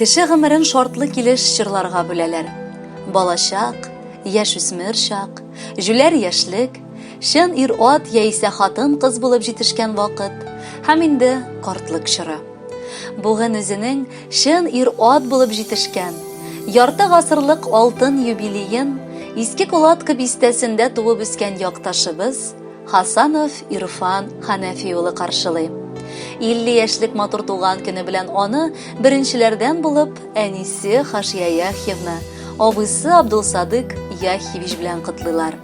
Кеше гомерен шартлы килеш чорларга бүләләр. Балачак, яшүсмер чак, җүләр яшьлек, чын ир-ат яисә хатын-кыз булып җитешкән вакыт һәм инде картлык чоры. Бүген үзенең чын ир-ат булып җитешкән, ярты гасырлык алтын юбилеен Иске Кулатка бистәсендә туып үскән якташыбыз Хасанов Ирфан Ханәфи улы каршылый. 50 яшьлек матур туган көне белән аны беренчеләрдән булып әнисе Хашия Яхьевна, абыйсы Абдулсадык Яхьевич белән котлыйлар.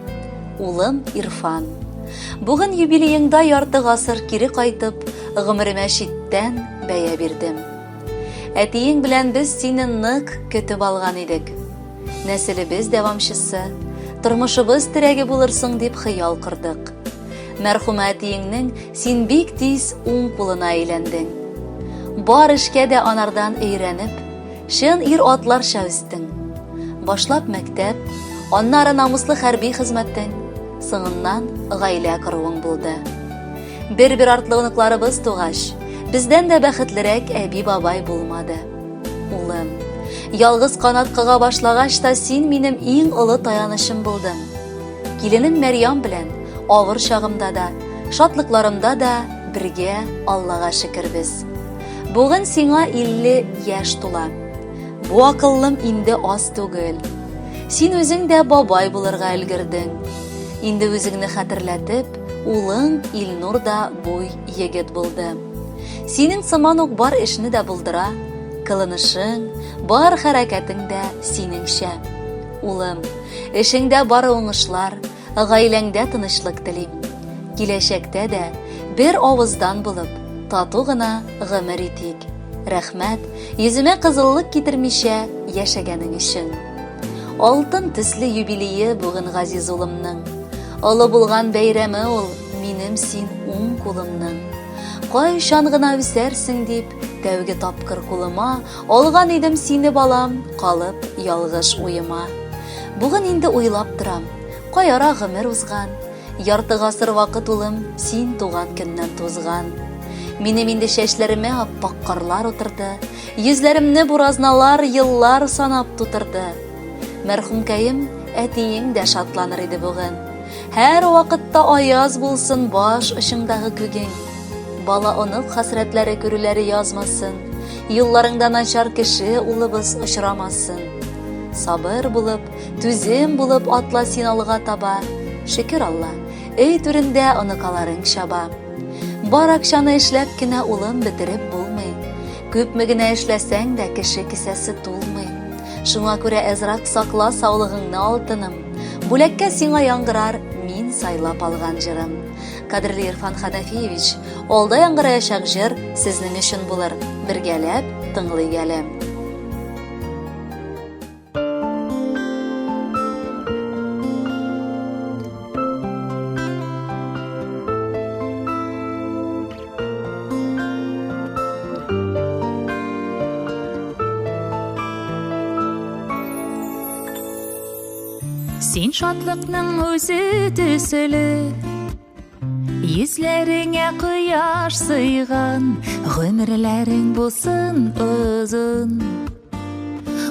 Улым Ирфан. Бүген юбилееңда ярты гасыр кире кайтып, гомеремә читтән бәя бирдем. Әтиең белән без сине нык көтеп алган идек. Нәселебез дәвамчысы, тормышыбыз терәге булырсың дип хыял кордык. Мәрхүмә әтиеңнең син бик тиз уң кулына әйләндең. Бар эшкә дә анардан өйрәнеп, чын ир-атларча үстең. Башлап мәктәп, аннары намуслы хәрби хезмәтең, соңыннан гаилә коруың булды. Бер-бер артлы оныкларыбыз тугач, бездән дә бәхетлерәк әби-бабай булмады. Улым, ялгыз канат кага башлагач та син минем иң олы таянычым булдың. Киленем Мәрьям белән авыр чагымда да, шатлыкларымда да бергә Аллага шөкербез. Бүген сиңа 50 яшь тула. Бу акыллым инде аз түгел. Син үзең дә бабай булырга өлгердең. Инде үзеңне хәтерләтеп, улың Илнур да буй егет булды. Синең сыман ук бар эшне дә булдыра, кылынышың, бар хәрәкәтең дә синеңчә. Улым, эшеңдә бары уңышлар, гаиләңдә тынычлык телим. Киләчәктә дә бер авыздан булып, тату гына гомер итик. Рәхмәт, йөземә кызыллык китермичә яшәгәнең өчен. Алтын төсле юбилее бүген газиз улымның. Олы булган бәйрәме ул, минем син уң кулымның. Кайчан гына үсәрсең дип, тәүге тапкыр кулыма алган идем сине, балам, калып ялгыш уема. Бүген инде уйлап торам, кай ара гомер узган, ярты гасыр вакыт улым син туган көннән тузган. Минем инде чәчләремә аппак карлар утырды, йөзләремне буразналар еллар санап тутырды. Мәрхүмкәем, әтиең дә шатланыр иде бүген. Һәр вакытта аяз булсын баш очыңдагы күгең. Бала-онык хәсрәтләре күрүләре язмасын. Юлларыңда начар кеше улыбыз очрамасын. Сабыр булып, түзем булып атла син алга таба. Шөкер Алла, өй түрендә оныкаларың чаба. Бар акчаны эшләп кенә улым бетереп булмый. Күпме генә эшләсәң дә кеше кесәсе тулмый. Шуңа күрә әзрак сакла саулыгыңны, алтыным. Бүләккә сиңа яңгырар мин сайлап алган җырым. Кадерле Ирфан Ханафиевич, алда яңгыраячак җыр сезнең өчен булыр. Бергәләп тыңлыйк әле. Син шатлыкның үзе төсле, Йөзләреңә кояш сыйган, Гомерләрең булсын озын.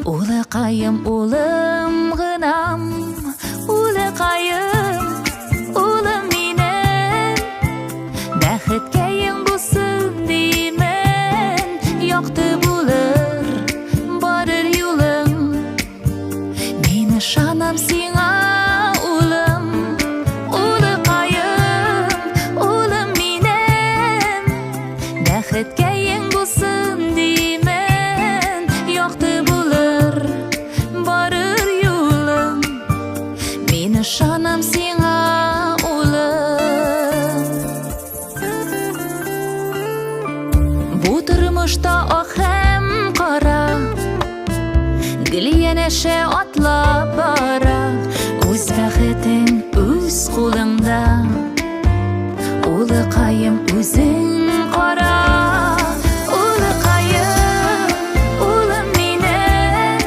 Улыкаем, улым гынам, Улыкаем, улым минем, Бәхеткәең булсын димен, Якты булыр барыр юлың. Мин ышанам сиңа, улым, улыкаем, улым минем. Бәхеткәең булсын димен, якты булыр барыр юлың. Мин ышанам сиңа, улым. Бу тормышта ак һәм кара Гел янәшә атлап бара. Үз бәхетең үз кулыңда, Улыкаем, үзең кара. Улыкаем, улым минем,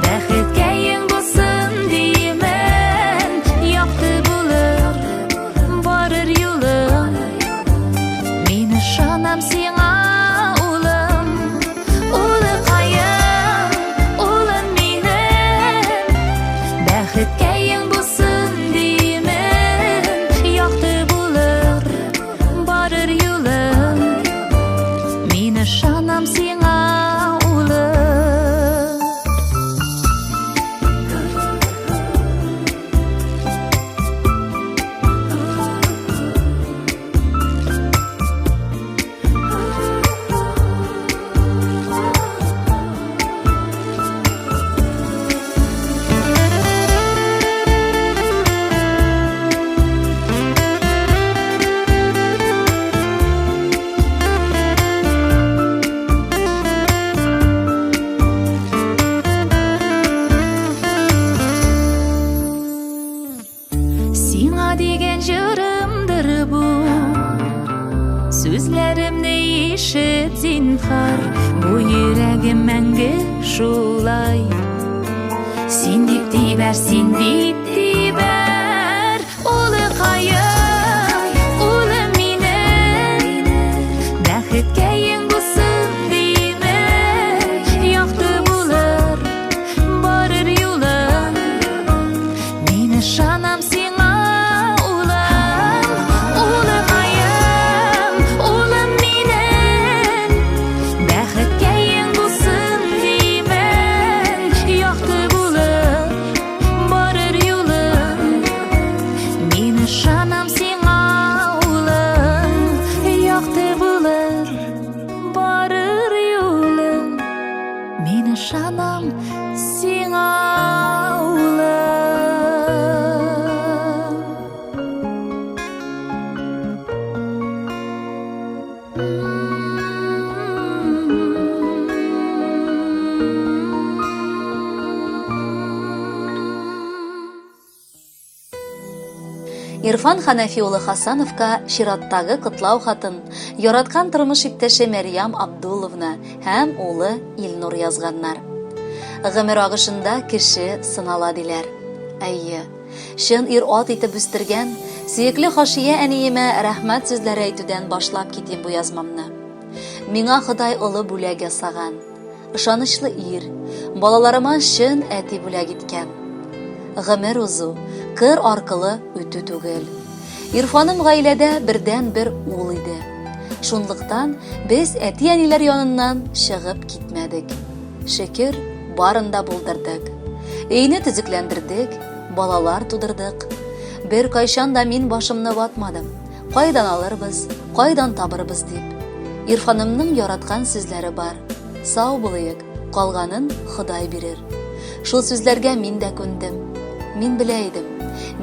Бәхеткәең булсын димен, Якты булыр барыр юлың. Мин ышанам сиңа, улым, улыкаем. Зинһар, бу йөрәгем мәңге шулай. Син дип тибәр, син дип тибәр, улыкаем, улым минем. Бәхеткәең булсын димен, якты булыр барыр юлың. Мин ышанам сиңа, улым, улыкаем, улым минем. Бәхеткәең булсын димен, якты булыр барыр юлың. Мин ышанам сиңа, улым, якты булыр барыр юлың. Мин ышанам сиңа, улым. Ирфан Ханафи улы Хасановка чираттагы котлау хатын яраткан тормыш иптәше Мәрьям Абдулловна һәм улы Илнур язганнар. Гомер агышында кеше сынала диләр. Әйе, чын ир-ат итеп үстергән сөекле Хашия әниемә рәхмәт сүзләре әйтүдән башлап китим бу язмамны. Миңа Ходай олы бүләк ясаган. Ышанычлы ир, балаларыма чын әти бүләк иткән. Гомер узу, кыр аркылы үтү түгел. Ирфаным гаиләдә бердән-бер ул иде. Шунлыктан без әти-әниләр яныннан чыгып китмәдек. Шөкер, барын да булдырдык. Өйне төзекләндердек, балалар тудырдык. Бер кайчан да мин башымны ватмадым. Кайдан алырбыз, кайдан табырбыз дип. Ирфанымның яраткан сүзләре бар. Сау булыйк, калганын Ходай бирер. Шул сүзләргә мин дә күндем. Мин белә идем,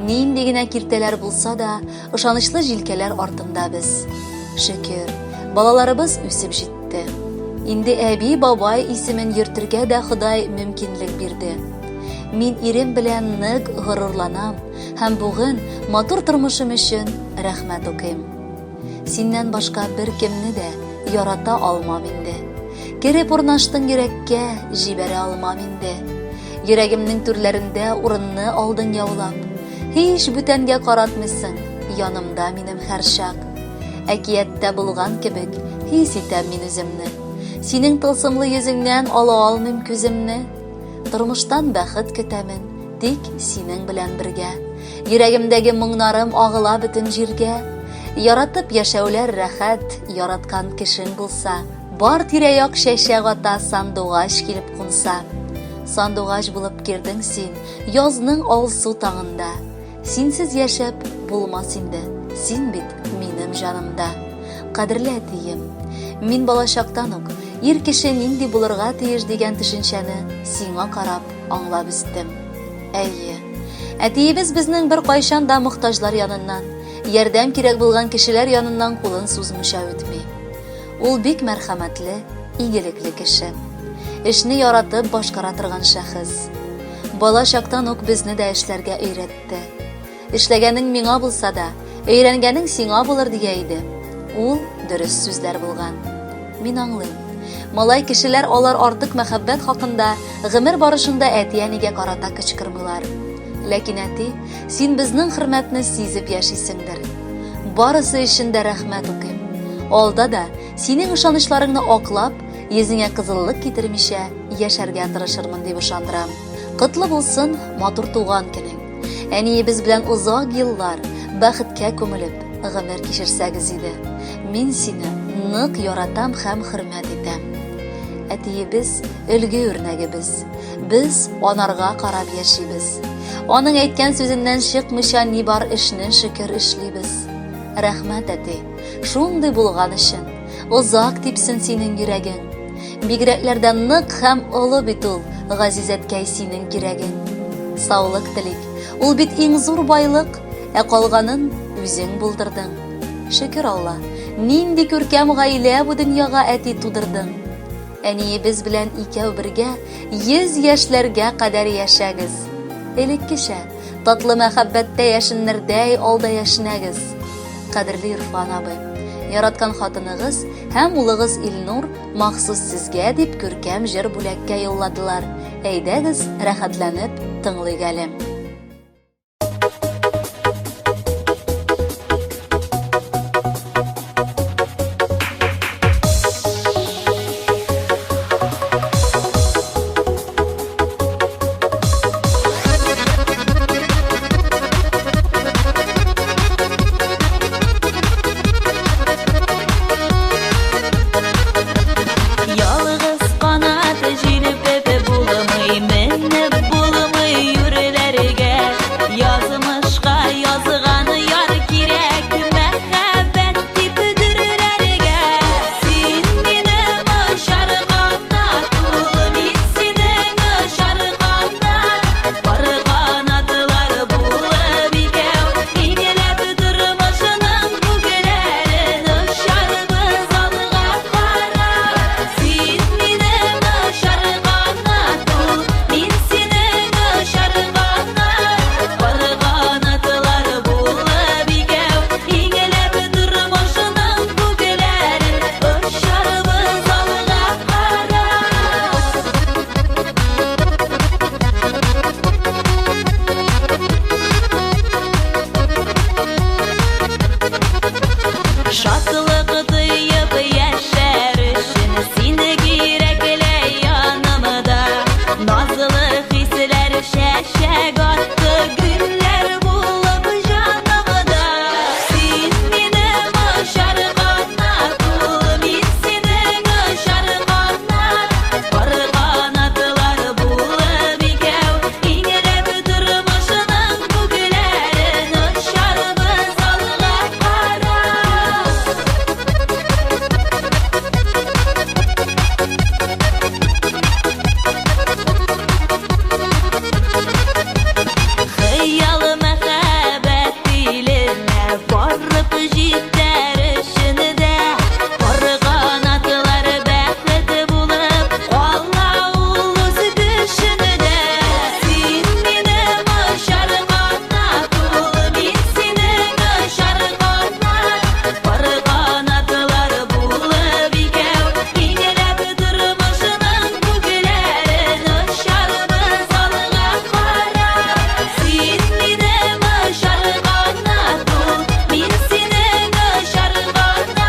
нинди генә киртәләр булса да, ышанычлы җилкәләр артында без. Шөкер, балаларыбыз үсеп җитте. Инде әби, бабай исемен йөртергә дә Ходай мөмкинлек бирде. Мин ирем белән нык горурланам һәм бүген матур тормышым өчен рәхмәт укыйм. Синнән башка беркемне дә ярата алмам инде. Кереп урнаштың йөрәккә, җибәрә алмам инде. Йөрәгемнең түрләрендә урынны алдың яулап. Һич бүтәнгә каратмыйсың, янымда минем һәрчак. Әкияттә булган кебек хис итәм мин үземне. Синең тылсымлы йөзеңнән ала алмыйм күземне. Тормыштан бәхет көтәмен, тик синең белән бергә. Йөрәгемдәге моңнарым агыла бөтен җиргә. Яратып яшәүләр рәхәт, яраткан кешең булса. Бар тирә-як чәчәк ата, сандугач килеп кунса. Сандугач булып кирдең син, язның алсу таңында. Синсез яшәп булмас инде, син бит минем җанымда. Кадерле әтием, мин балачактан ук ир кеше нинди булырга тиеш дигән төшенчәне сиңа карап аңлап үстем. Әйе, әтиебез безнең беркайчан да мохтаҗлар яныннан, ярдәм кирәк булган кешеләр яныннан кулын сузмыйча үтми. Ул бик мәрхәмәтле, игелекле кеше. Эшне яратып башкара торган шәхес. Бала чактан ук безне дә эшләргә өйрәтте. Эшләгәнең миңа булса да, өйрәнгәнең сиңа булыр дия иде. Ул дөрес сүзләр булган. Мин аңлыйм. Малай кешеләр алар артык мәхәббәт хакында гомер барышында әти-әнигә карата кычкырмыйлар. Ләкин әти, син безнең хөрмәтне сизеп яшисеңдер. Барысы өчен дә рәхмәт укыйм. Алда да синең ышанычларыңны аклап, йөзеңә кызыллык китермичә яшәргә тырышырмын дип ышандырам. Котлы булсын матур туган көнең. Әниебез белән озак еллар бәхеткә күмелеп гомер кичерсәгез иде. Мин сине нык яратам һәм хөрмәт итәм. Әтиебез өлге үрнәгебез. Без анарга карап яшибез. Аның әйткән сүзеннән чыкмыйча ни бар эшне шөкер эшлибез. Рәхмәт, әти, шундый булган өчен. Озак типсен синең йөрәгең. Бигрәкләр дә нык һәм олы бит ул, газиз әткәй синең кирәгең. Саулык телик. Ул бит иң зур байлык, ә калганын үзең булдырдың. Шөкер Алла, нинди күркәм гаилә бу дөньяга әти тудырдың. Әниебез белән икәү бергә 100 яшьләргә кадәр яшәгез. Элеккечә, татлы мәхәббәттә яшеннәрдәй алда яшенәгез. Кадерле Ирфан абый, Яраткан хатыныгыз һәм улыгыз Илнур махсус сезгә дип күркәм җыр бүләккә юлладылар. Әйдәгез, рәхәтләнеп тыңлыйк әле. Ялгыз канат җилпеп булмый, менеп булмый юреләргә. Язмышка язган яр кирәк, мәхәббәт дип дөрләргә. Син минем очар канат ул, мин синең очар канат. Пар канатлар булып икәү, иңләп тормышның күкләрен очарбыз алга карап. Син минем очар канат ул, мин синең очар канат. Пар канатлар булып икәү, иңләп тормышның күкләрен очарбыз алга карап. Шатлык тоеп яшәр өчен сине кирәкле янымда. Назлы хисләр чәчәк атты гөлләр булып җанымда. Син минем очар канат ул, мин синең очар канат. Пар канатлар булып икәү, иңләп тормышның күкләрен очарбыз алга карап. Хыял мәхәббәт иленә барып җитәр өчен дә пар канатлар бәхет булып кала ул үз көчендә. Син минем очар канат ул, мин синең очар канат. Пар канатлар булып икәү, иңләп тормышның күкләрен очарбыз алга карап. Син минем очар канат ул, мин синең очар канат.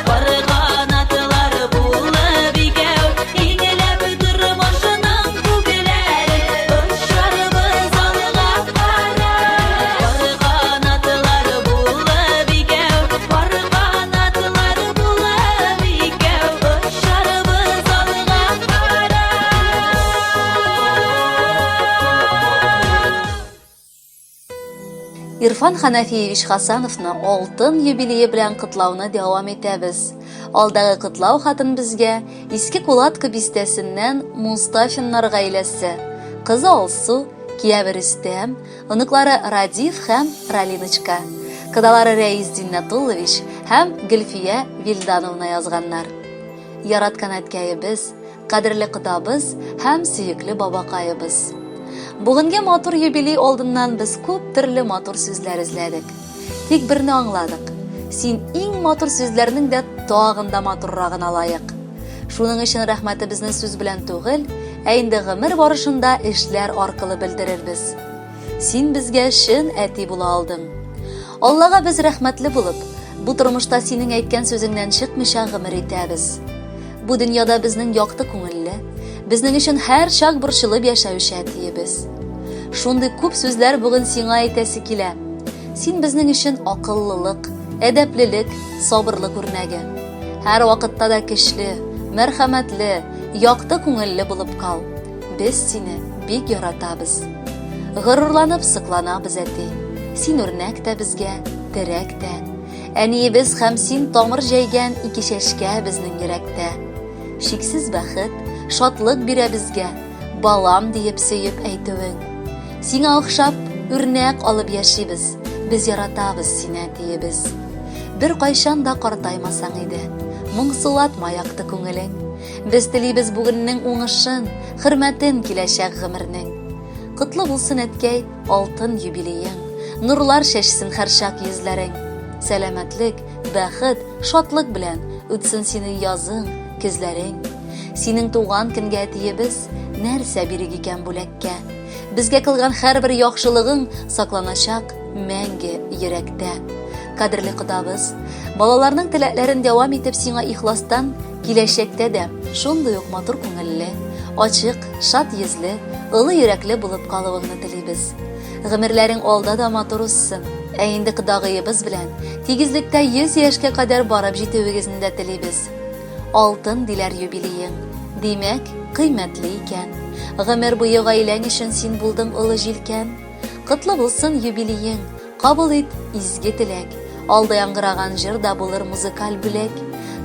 Пар канатлар булып икәү, иңләп тормышның күкләрен очарбыз алга карап. Пар канатлар булып икәү, пар канатлар булып икәү, очарбыз алга карап. Ирфан Ханафиевич Хасановны алтын юбилее белән котлауны дәвам итәбез. Алдагы котлау хатын безгә Иске Кулатка бистәсеннән Мустафиннар гаиләсе, кызы Алсу, кияве Рөстәм, оныклары Радиф һәм Ралиночка, кодалары Рәис Зиннәтуллович һәм Гөлфия Вилдановна язганнар. Яраткан әткәебез, кадерле кодабыз һәм сөекле бабакаебыз. Бүгенге матур юбилей алдыннан без күп төрле матур сүзләр эзләдек. Тик берне аңладык. Син иң матур сүзләрнең дә тагын да матуррагына лаек. Шуның өчен рәхмәтебезне сүз белән түгел, ә инде гомер барышында эшләр аркылы белдерербез. Син безгә чын әти була алдың. Аллага без рәхмәтле булып, бу тормышта синең әйткән сүзеңнән чыкмыйча гомер итәбез. Бу дөньяда безнең якты күңелле, безнең өчен һәр чак борчылып яшәүче әтиебез. Шундый күп сүзләр бүген сиңа әйтәсе килә. Син безнең өчен акыллылык, әдәплелек, сабырлык үрнәге. Һәр вакытта да көчле, мәрхәмәтле, якты күңелле булып кал. Без сине бик яратабыз. Горурланып сокланабыз, әти. Син үрнәк тә безгә, терәк тә. Әниебез һәм син тамыр җәйгән ике чәчкә безнең йөрәктә. Чиксез бәхет, шатлык бирә безгә, балам диеп сөеп әйтүең. Сиңа охшап, үрнәк алып яшибез, без яратабыз сине, әтиебез. Бер кайчан да картаймасаң иде, моңсулатма якты күңелең. Без телибез бүгеннең уңышын, хөрмәтен киләчәк гомернең. Котлы булсын, әткәй, алтын юбилеең. Нурлар чәчсен һәрчак йөзләрең. Сәламәтлек, Бәхет, шатлык белән үтсен синең язың, көзләрең. Синең туган көнгә әтиебез нәрсә бирик икән бүләккә? Безгә кылган һәрбер яхшылыгың сакланачак мәңге йөрәктә. Кадерле кодабыз, балаларның теләкләрен дәвам итеп сиңа ихластан киләчәктә дә шундый ук матур күңелле, ачык, шат йөзле, олы йөрәкле булып калуыңны телибез. Гомерләрең алда да матур узсын. Ә инде кодагыебыз белән тигезлектә 100 яшькә кадәр барып җитүегезне дә телибез. Алтын диләр юбилеең. Димәк, кыйммәтле икән. Гомер буе гаиләң өчен син булдың олы җилкән. Котлы булсын юбилеең, кабул ит изге теләк. Алда яңгыраган җыр да булыр музыкаль бүләк.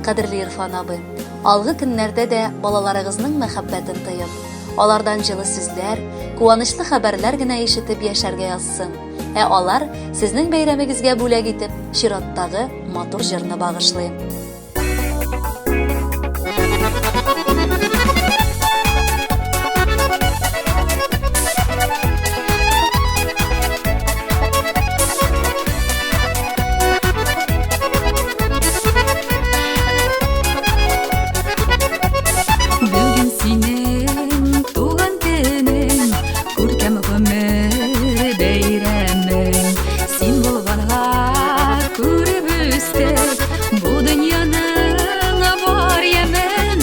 Кадерле Ирфан абый, алгы көннәрдә дә балаларыгызның мәхәббәтен тоеп, алардан җылы сүзләр, куанычлы хәбәрләр генә ишетеп яшәргә язсын. Ә алар сезнең бәйрәмегезгә бүләк итеп чираттагы матур җырны багышлый. Бүген синең туган көнең, күркәм гомер бәйрәмең. Син булганга күреп үстек бу дөньяның бар ямен.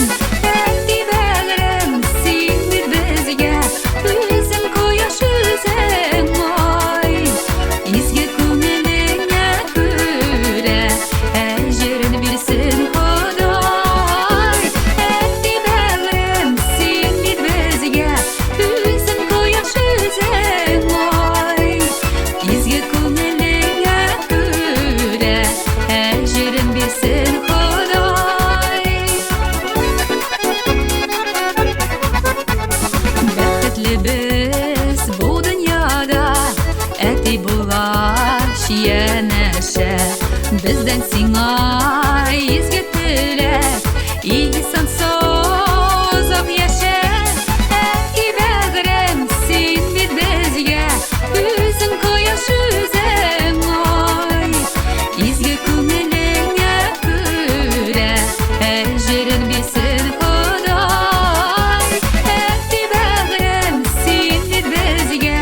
Әти бәгърем, син бит безгә үзең кояш, үзең ай. Изге күңелеңә күрә әҗерен бирсен Ходай. Әти бәгърем, син бит безгә үзең кояш, үзең ай. Изге күңелеңә күрә әҗерен бирсен Ходай. Бәхетле без бу дөньяда, әти булгач янәшә. Бездән сиңа изге теләк, исән сау озак яшә. Әти бәгърем, син бит безгә үзең кояш, үзең ай. Изге күңелеңә күрә әҗерен бирсен Ходай. Әти бәгърем, син бит безгә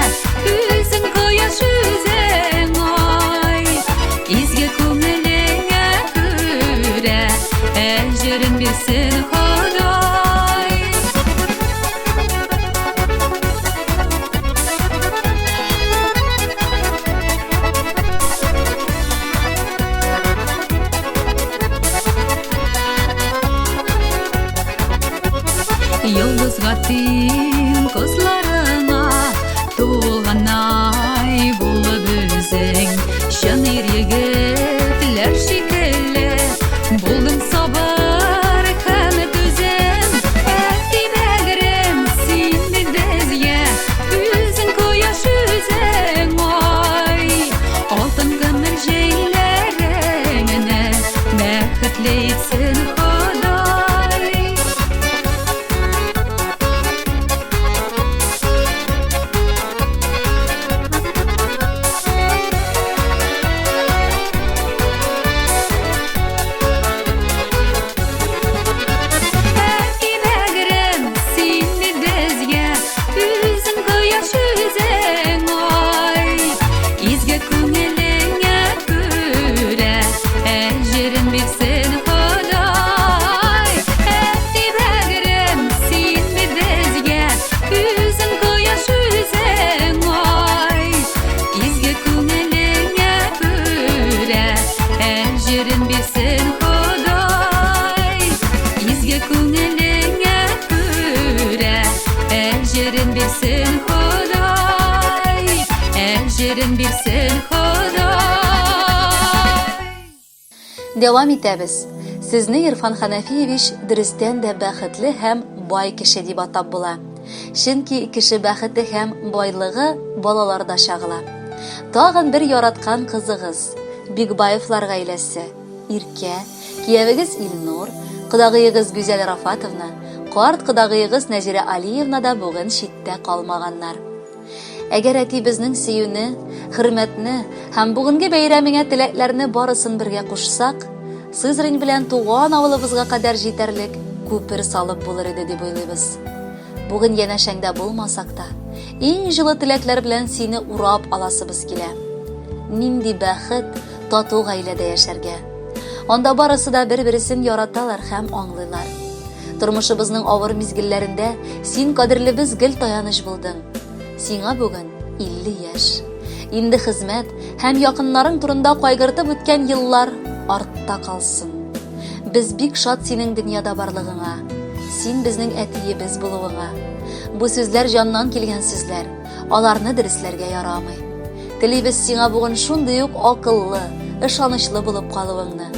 үзең кояш, үзең ай. Изге күңелеңә күрә әҗерен бирсен Ходай. Йолдызга тиң кызларыңа тулган ай булып үзең. Чын ир егетләр шикелле булдың сабыр һәм түзем. Әти бәгърем, син бит безгә үзең кояш, үзең ай. Алтын гомер җәйләреңне бәхетле итсен Ходай. Әти бәгърем, син бит безгә үзең кояш, үзең ай. Изге күңелеңә күрә әҗерен бирсен Ходай. Әти бәгърем, син бит безгә үзең кояш, үзең ай. Изге күңелеңә күрә әҗерен бирсен Ходай. Изге күңелеңә күрә әҗерен бирсен Ходай. Әҗерен бирсен Ходай. Дәвам итәбез. Сезне Ирфан Ханафиевич дөрестән дә бәхетле һәм бай кеше дип атап була. Чөнки кеше бәхете һәм байлыгы балаларда чагыла. Тагын бер яраткан кызыгыз, Бигбаевлар гаиләсе, Иркә, киявегез Илнур, кодагыегыз Гүзәл Рафатовна, карт кодагыегыз Нәзирә Алиевна да бүген читтә калмаганнар. Әгәр әти безнең сөюне, хөрмәтне һәм бүгенге бәйрәмеңә теләкләрне барысын бергә кушсак, Сызрань белән туган авылыбызга кадәр җитәрлек күпер салып булыр иде дип уйлыйбыз. Бүген янәшәңдә булмасак та, иң җылы теләкләр белән сине урап аласыбыз килә. Нинди бәхет тату гаиләдә яшәргә. Анда барысы да бер-бересен яраталар һәм аңлыйлар. Тормышыбызның авыр мизгелләрендә син кадерлебез гел таяныч булдың. Сиңа бүген 50 яшь. Инде хезмәт һәм якыннарың турында кайгыртып үткән еллар артта калсын. Без бик шат синең дөньяда барлыгыңа. Син безнең әтиебез булуыңа. Бу сүзләр җаннан килгән сүзләр. Аларны дөресләргә ярамый. Телибез сиңа бүген шундый ук акыллы, ышанычлы булып калуыңны.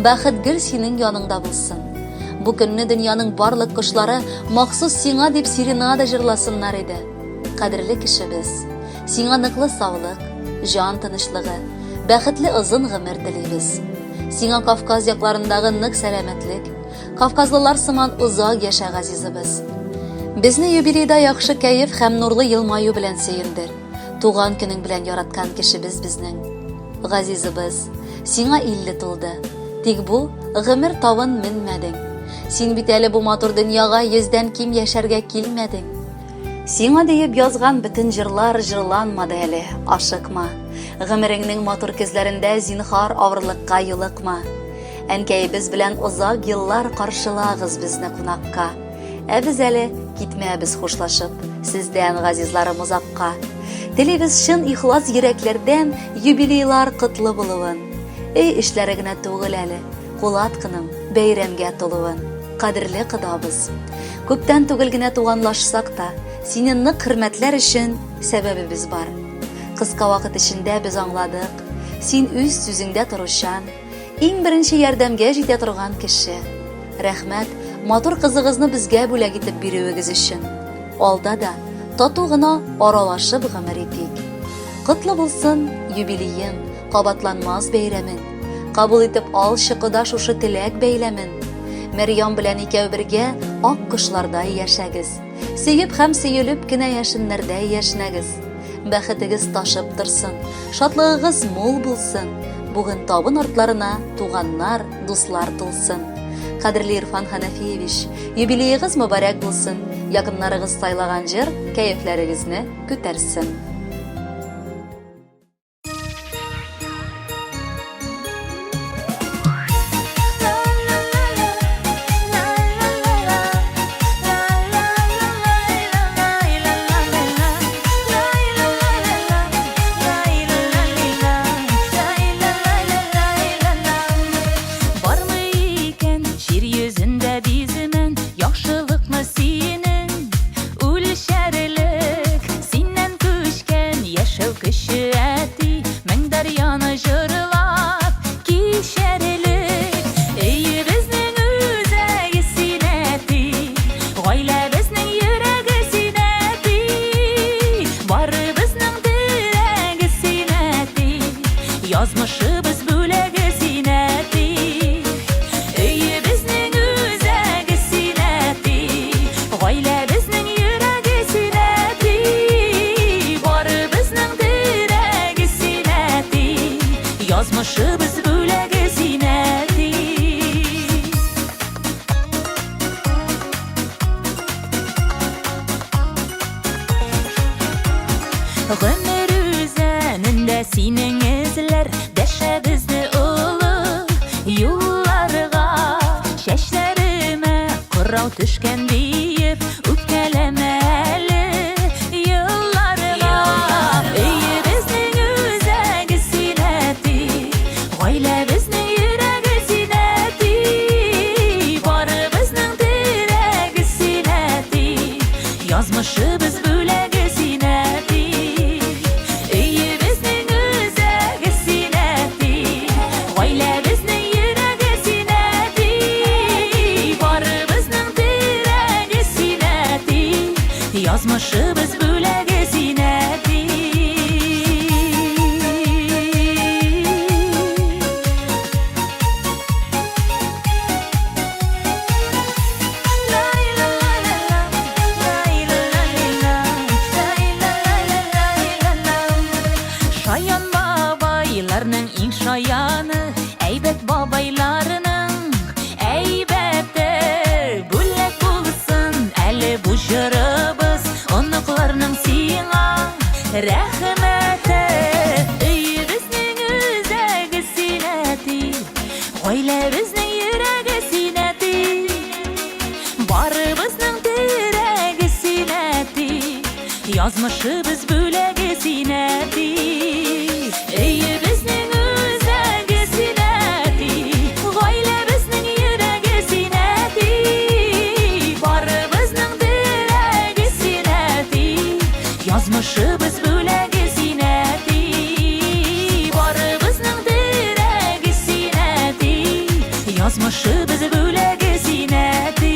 Бәхет гел синең яныңда булсын. Бу көнне дөньяның барлык кошлары махсус сиңа дип серенада җырласыннар иде. Кадерле кешебез, сиңа ныклы саулык, җан тынычлыгы, бәхетле озын гомер телибез. Сиңа Кавказ якларындагы нык сәламәтлек, кавказлылар сыман озак яшә, газизыбыз. Безне юбилейда яхшы кәеф һәм нурлы елмаю белән сөендер. Туган көнең белән яраткан кешебез безнең. Газизыбыз, сиңа 50 тулды. Тик бу гомер тавын менмәдең. Син бит әле бу матур дөньяга йөздән ким яшәргә килмәдең. Сиңа диеп язган бөтен җырлар җырланмады әле, ашыкма. Гомереңнең матур көзләрендә зинһар авырлыкка юлыкма. Әнкәебез белән озак еллар каршылагыз безне кунакка. Ә без әле китмәбез хушлашып, сездән, газизларым, озакка. Телибез чын ихлас йөрәкләрдән юбилейлар котлы булуын. Өй эшләре генә түгел әле, Кулаткының бәйрәмгә тулуын. Кадерле кодабыз! Күптән түгел генә туганлашсак та, сине нык хөрмәтләр өчен сәбәбебез бар. Кыска вакыт эчендә без аңладык, син үз сүзеңдә торучан, иң беренче ярдәмгә җитә торган кеше. Рәхмәт, матур кызыгызны безгә бүләк итеп бирүегез өчен. Алда да тату гына аралашып гомер итик. Котлы булсын юбилеең, кабатланмас бәйрәмең. Кабул итеп ал чокыда шушы теләк бәйләмен. Мәрьям белән икәү бергә ак кошлардай яшәгез. Сөеп һәм сөелеп кенә яшеннәрдәй яшьнәгез. Бәхетегез ташып торсын, шатлыгыгыз мул булсын. Бүген табын артларына туганнар, дуслар тулсын. Кадерле Ирфан Ханафиевич, юбилеегыз мөбарәк булсын. Якыннарыгыз сайлаган җыр кәефләрегезне күтәрсен. Бармы икән җир йөзендә биземен яхшылыкны синең Үлчәрлек синнән күчкән яшәү көче, әти, мең дәрьяны җырлап кичәрлек. Өебезнең үзәге син, әти, гаиләбезнең йөрәге син, әти, барыбызның терәге син, әти, язмышыбыз бүләге син, әти. Өебезнең үзәге син, әти, Гаиләбезнең йөрәге син, әти, барыбызның терәге син, әти, язмышыбыз бүләге син, әти. Гомер үзәнендә синең эзләр Дәшә безне олы юлларга. Чәчләремә кырау төшкән диеп Үпкәләмә әле елларга. Өебезнең үзәге син, әти, Гаиләбезнең йөрәге син, әти, Барыбызның терәге син, әти, Язмышыбыз бүләге син, әти. Өебезнең үзәге син, әти. Гаиләбезнең йөрәге син, әти. Барыбызның терәге син, әти. Язмышыбыз бүләге син, әти. Бу җырыбыз оныкларның сиңа рәхмәте. Өебезнең үзәге син, әти, гаиләбезнең йөрәге син, әти. Барыбызның терәге син, әти, язмышыбыз бүләге син, әти. Өебезнең үзәге син, әти, гаиләбезнең йөрәге син, әти. Барыбызның терәге син, әти, язмышыбыз бүләге син, әти. Барыбызның терәге син, әти, язмышыбыз бүләге син, әти.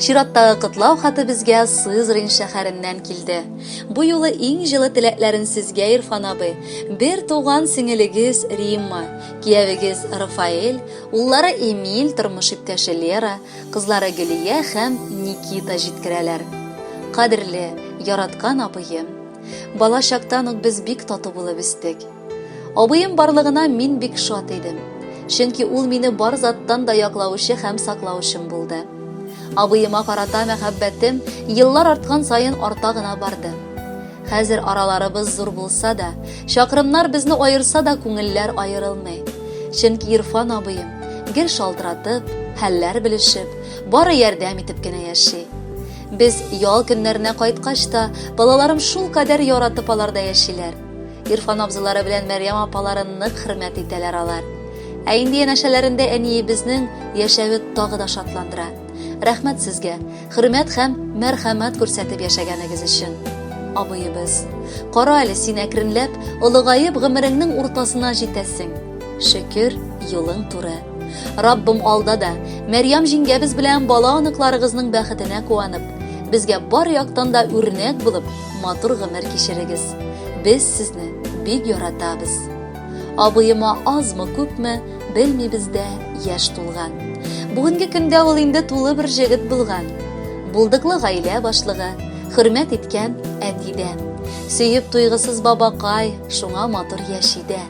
Чираттагы котлау хаты безгә Сызрань шәһәреннән килде. Бу юлы иң җылы теләкләрен сезгә, Ирфан абый, бер туган сеңелегез Римма, киявегез Рафаэль, уллары Эмиль, тормыш иптәше Лера, кызлары Гөлия һәм Никита җиткерәләр. Кадерле, яраткан абыем! Бала чактан ук без бик тату булып үстек. Абыем барлыгына мин бик шат идем. Чөнки ул мине бар заттан да яклаучы һәм саклаучым булды. Абыема карата мәхәббәтем еллар арткан саен арта гына барды. Хәзер араларыбыз зур булса да, чакрымнар безне аерса да күңелләр аерылмый. Чөнки Ирфан абыем гел шалтыратып, хәлләр белешеп, бары ярдәм итеп кенә яши. Без ял көннәренә кайткач та, балаларым шулкадәр яратып аларда яшиләр. Ирфан абзыйлары белән Мәрьям апаларын нык хөрмәт итәләр алар. Ә инде янәшәләрендә әниебезнең яшәве тагы да шатландыра. Рәхмәт сезгә, хөрмәт һәм мәрхәмәт күрсәтеп яшәгәнегез өчен. Абыебыз, кара әле син әкренләп, олыгаеп гомереңнең уртасына җитәсең. Шөкер, юлың туры. Раббым алда да Мәрьям җиңгәбез белән бала оныкларыгызның бәхетенә куанып, безгә бар яктан да үрнәк булып, матур гомер кичерегез. Без сезне бик яратабыз. Абыема азмы-күпме, белмибез дә, яшь тулган. Бүгенге көндә ул инде тулы бер җегет булган. Булдыклы гаилә башлыгы, хөрмәт иткән әти дә. Сөеп туйгысыз бабакай, шуңа матур яши дә.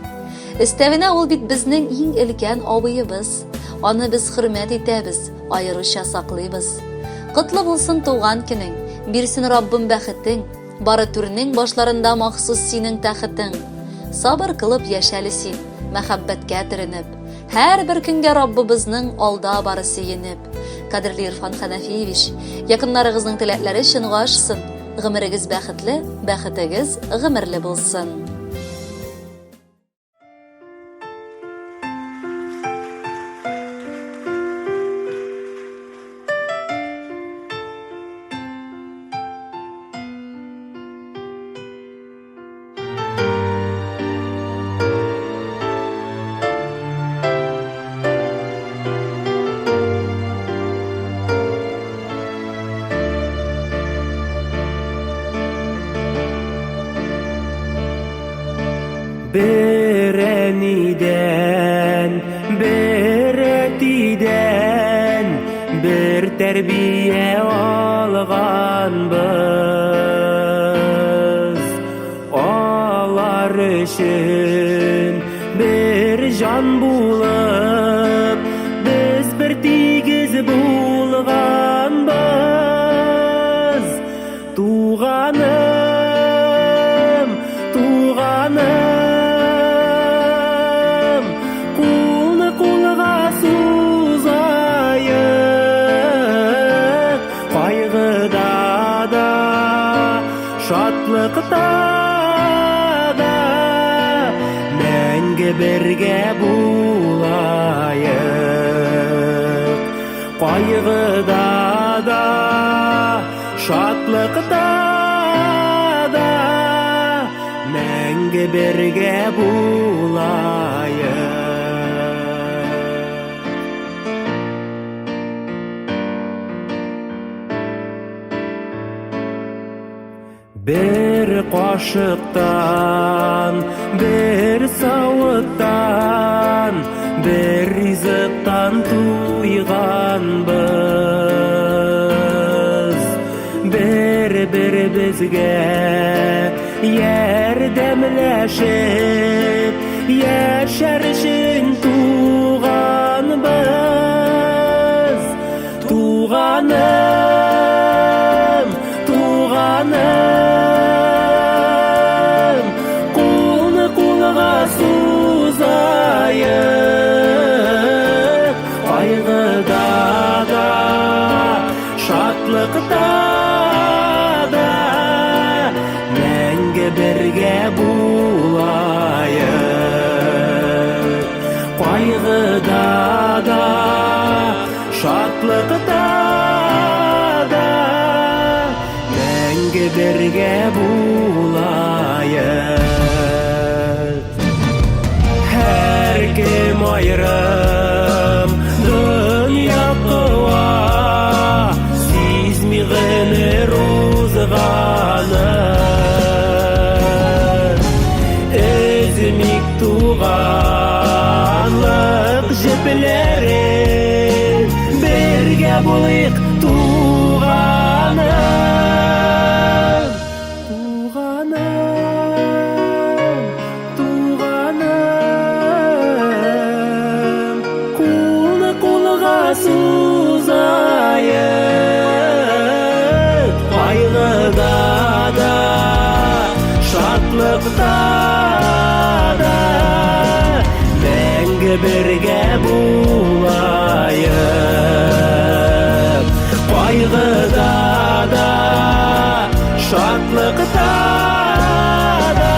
Өстәвенә ул бит безнең иң өлкән абыебыз. Аны без хөрмәт итәбез, аеруча саклыйбыз. Котлы булсын туган көнең, бирсен Раббым бәхетең, бары түрнең башларында махсус синең тәхетең. Сабыр кылып яшәле син, мәхәббәткә төренеп. Һәрбер көнгә Раббыбызның алда бары сөенеп. Кадерле Ирфан Хәнәфиевич, якыннарыгызның теләкләре чынга ашсын, гомерегез бәхетле, бәхетегез гомерле булсын. Бер әнидән, бер әтидән, бер тәрбия алганбыз. Алар өчен бер җан булып, без бер тигез булганбыз. Туганым, туганым, кулны кулга сузаек, кайгыда да, шатлыкта да, мәңге бергә булаек. Кайгыда да, шатлыкта да, мәңге бергә булаек. Бер кашыктан, бер савыттан, бер ризыктан туйганбыз. Бер-беребезгә ярдәмләшеп, яшәр өчен туганбыз. Туганым, туганым, кулны кулга сузаек, кайгыда да, шатлыкта да, мәңге бергә булаек. Кайгыда да, Шатлыкта да мәңге бергә булаек. Һәркем аерым дөнья куа, сизми гомер узганын. Өзмик туганлык җепләрен, бергә булыйк, туганым. Туганым, туганым, кулны кулга сузаек, кайгыда да, шатлыкта да, мәңге бергә булаек. Кайгыда да, шатлыкта да.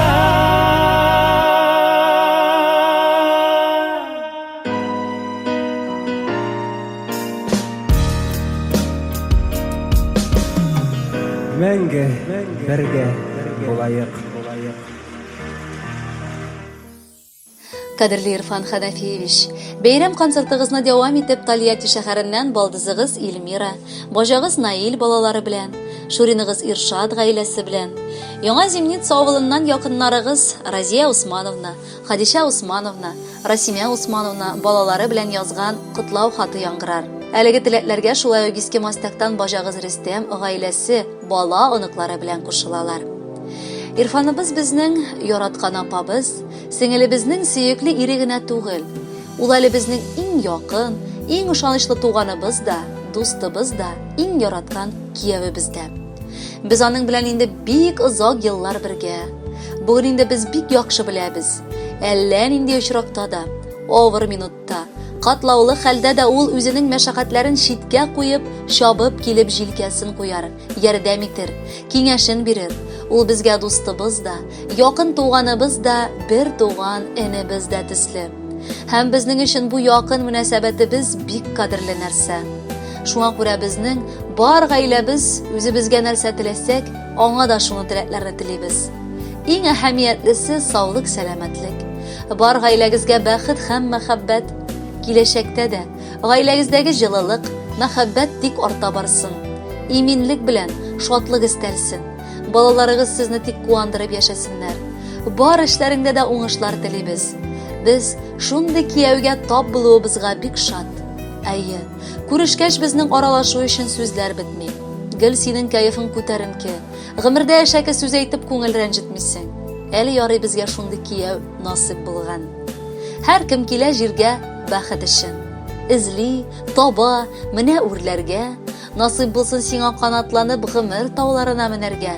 Мәңге бергә булаек. Кадерле Ирфан Ханафиевич, бәйрәм концертыгызны дәвам итеп Тольятти шәһәреннән балдызыгыз Эльмира, бажагыз Наил балалары белән, шуриныгыз Иршат гаиләсе белән, Яңа Зимница авылыннан якыннарыгыз Разия Усмановна, Хадишә Усмановна, Расимә Усмановна балалары белән язган котлау хаты яңгырар. Әлеге теләкләргә шулай ук Иске Мастактан бажагыз Рөстәм гаиләсе, бала оныклары белән кушылалар. Ирфаныбыз безнең яраткан апабыз, сеңелебезнең сөекле ире генә түгел. Ул әле безнең иң якын, иң ышанычлы туганыбыз да, дустыбыз да, иң яраткан киявебез дә. Без аның белән инде бик озак еллар бергә. Бүген инде без бик яхшы беләбез. Әллә нинди очракта да, авыр минутта, катлаулы хәлдә дә ул үзенең мәшәкатьләрен читкә куеп, чабып килеп җилкәсен куяр, ярдәм итер, киңәшен бирер. Ул безгә дустыбыз да, якын туганыбыз да, бер туган энебез дә төсле. Һәм безнең өчен бу якын мөнәсәбәтебез бик кадерле нәрсә. Шуңа күрә безнең бар гаиләбез үзебезгә нәрсә теләсәк, аңа да шуны теләкләрне телибез. Иң әһәмиятлесе саулык, сәламәтлек. Бар гаиләгезгә бәхет һәм мәхәббәт. Киләчәктә дә гаиләгездәге җылылык, мәхәббәт тик арта барсын. Иминлек белән шатлык өстәлсен. Балаларыгыз сезне тик куандырып яшәсеннәр. Бар эшләреңдә дә уңышлар телибез. Без шундый кияүгә тап булуыбызга бик шат. Әйе, күрешкәч безнең аралашу өчен сүзләр бетми. Гел синең кәефең күтәренке. Гомердә әшәке сүз әйтеп күңел рәнҗетмисең. Әле ярый безгә шундый кияү насыйп булган. Һәркем килә җиргә бәхет өчен. Эзли, таба, менә үрләргә. Насыйп булсын сиңа канатланып гомер тауларына менәргә.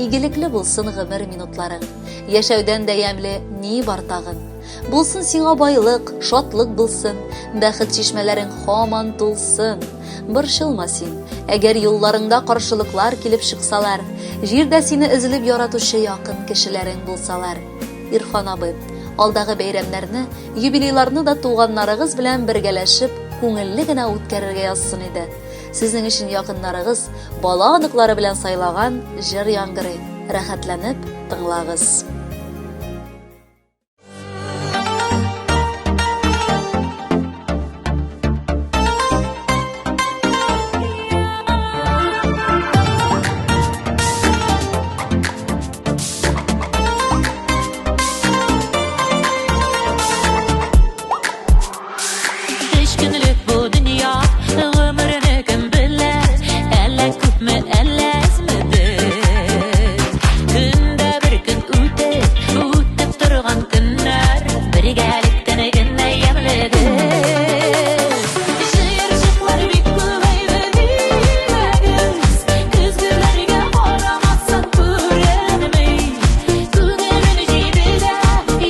Игелекле булсын гомер минутларың. Яшәүдән дә ямьле ни бар тагын? Булсын сиңа байлык, шатлык булсын, бәхет чишмәләрең һаман тулсын. Борчылма син, әгәр юлларыңда каршылыклар килеп чыксалар, җирдә сине өзелеп яратучы якын кешеләрең булсалар. Ирфан абый, алдагы бәйрәмнәрне, юбилейларны да туганнарыгыз белән бергәләшеп, күңелле генә үткәрергә язсын иде. Сезнең өчен якыннарыгыз, бала оныклары белән сайлаган җыр яңгырый. Рәхәтләнеп тыңлагыз. көнлек бу дөнья, гомерне кем белә, әллә күпме, әллә әзмедер. Көндә бер көн үтеп, үтеп торган көннәр бергәлектән генә ямьледер. Җыерчыклар бик күбәйде димәгез, көзгеләргә карамасаң күренми. Күңелем җидедә,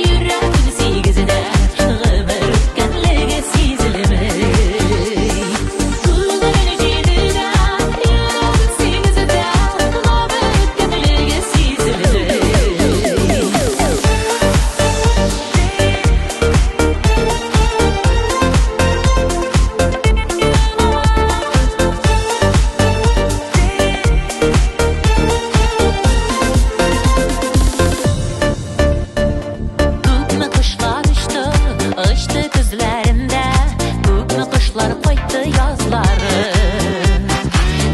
йөрәгем сигездә, гомер үткәнлеге сизелми. Күңелем җидедә, йөрәгем сигездә, гомер үткәнлеге сизелми. Күпме кошлар очты, очты көзләрендә, күпме кошлар кайтты язларын.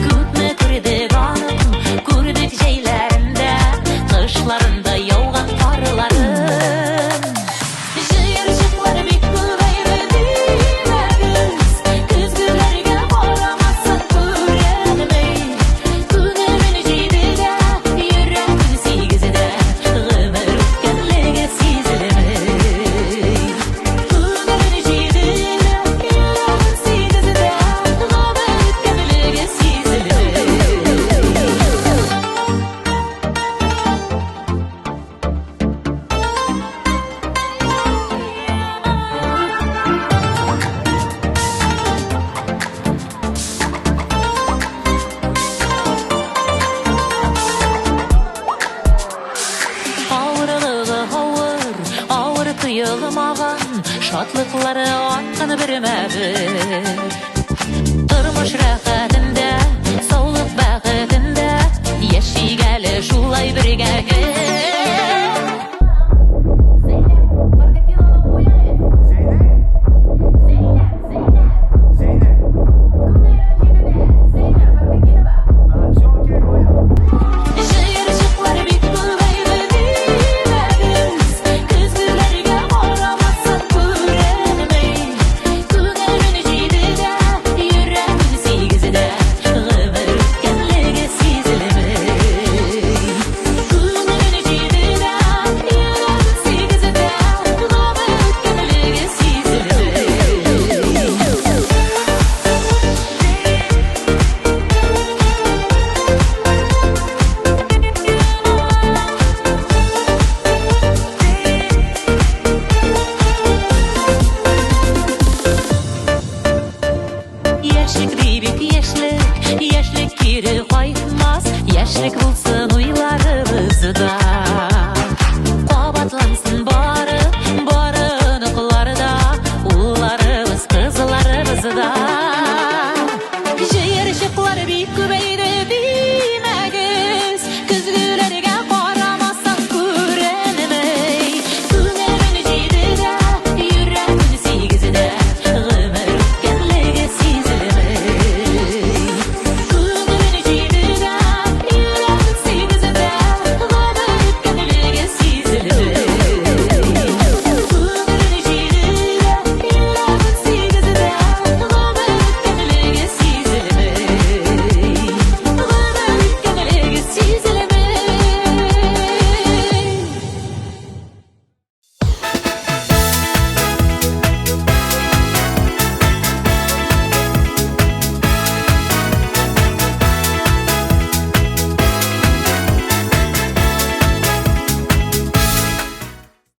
Күпме күрдек аның, күрдек җәйләрендә, кышларында яуган карларын. Җыерчыклар бик күбәйде димәгез, көзгеләргә карамасаң күренми. Күңелем җидедә, йөрәгем сигездә, гомер үткәнлеге сизелми. Күңелем җидедә, йөрәгем сигездә, гомер үткәнлеге сизелми. Авырлыгы авыр, авыр тоелмаган, шатлыклары арткан бермә-бер. Тормыш рәхәтендә, саулык бәхетендә, яшик әле шулай бергә гел. Җыерчыклар бик күбәйде димәгез, көзгеләргә карамасаң күренми. Күңелем җидедә, йөрәгем сигездә, гомер үткәнлеге сизелми. Күңелем җидедә, йөрәгем сигездә, гомер үткәнлеге сизелми. Яшьлек дибик, яшьлек, яшьлек кире кайтмас, яшьлек булсын уйларыбызда.